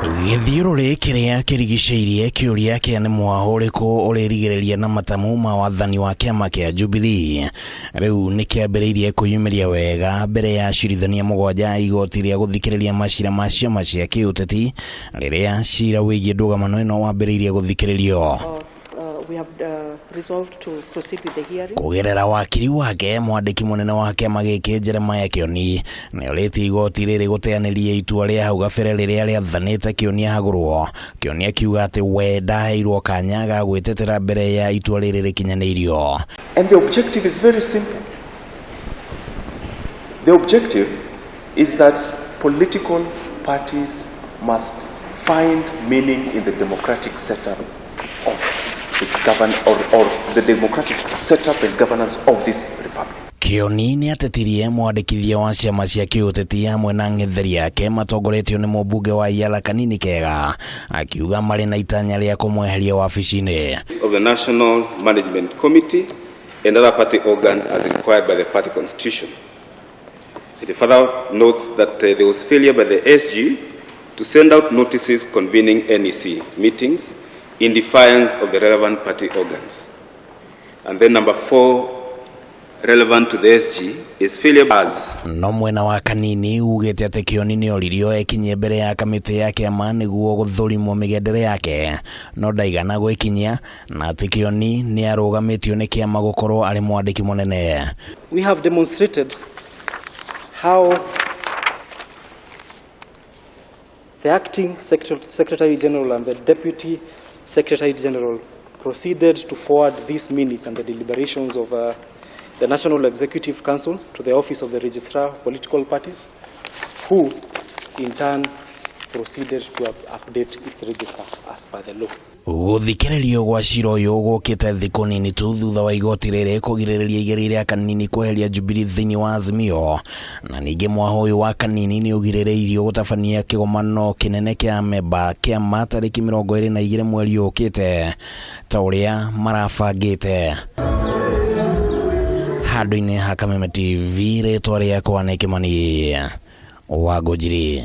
Gĩthiũrũrĩ kĩrĩa kĩrigicĩirie kĩũria kĩa nĩ mwahũ ũrĩkũ ũrĩrigĩrĩria na matamu ma wathani wa kĩama kĩa Jubilee rĩu nĩ kĩambĩrĩirie kwĩyumĩria wega mbere ya acirithania mũgwanja a igoti rĩa gũthikĩrĩria macira ma ciama cia kĩũteti rĩrĩa cira wĩgiĩ ndũgamano ĩno wambĩrĩirie gũthikĩrĩrio. Kũgerera wakiri wake, mwandĩki mũnene wa kĩama gĩkĩ Jeremiah Kĩoni nĩ orĩtie igoti rĩrĩ gũteanĩria itua rĩa hau gabere rĩrĩa rĩathanĩte Kĩoni ahagũrwo. Kĩoni akiuga atĩ we ndaheirwo kanya ga gwĩtetera mbere ya itua rĩrĩ rĩkinyanĩirio. And the objective is very simple. The objective is that political parties must find meaning in the democratic setup of the govern or the democratic setup and governance of this republic. Kĩoni nĩ atetirie mwandĩkithia wa ciama cia kĩũteti hamwe na ng'etheri ake matongoretio nĩ mũmbunge wa Yala Kanini Kega, akiuga marĩ na itanya rĩa kũmweheria wabici-inĩ. Of the National Management Committee and other party organs as required by the party constitution. It further notes that there was failure by the SG to send out notices convening NEC meetings in defiance of the relevant party organs. And then number four, relevant to the SG, is failure as No mwena wa Kanini ugĩte atĩ Kĩoni nĩ oririo ekinyie mbere ya kamĩtĩ ya kĩama nĩguo gũthũrimwo mĩgendere yake, no ndaigana gwĩkinyia, na atĩ Kĩoni nĩ arũgamĩtio nĩ kĩama gũkorwo arĩ mwandĩki mũnene. We have demonstrated how the acting Secretary General and the Deputy Secretary General proceeded to forward these minutes and the deliberations of the National Executive Council to the Office of the Registrar of Political Parties, who in turn proceeded to update its register as per the law. Gũthikĩrĩrio gwa cira ũyũ gũkĩte thikũ nini tu thutha wa igoti rĩrĩ kũgirĩrĩria igeria rĩa Kanini kweheria Jubilee thĩinĩ wa Azimio, na ningĩ mwahũ ũyũ wa Kanini nĩ ũgirĩrĩirio gũtabania kĩgomano kĩnene kĩa amemba kĩama tarĩki 22 mweri ũkĩte ta ũrĩa marabangĩte. Handũ-inĩ ha Kameme TV, rĩtwa rĩakwa nĩ Kĩmani wa Ngũnjiri.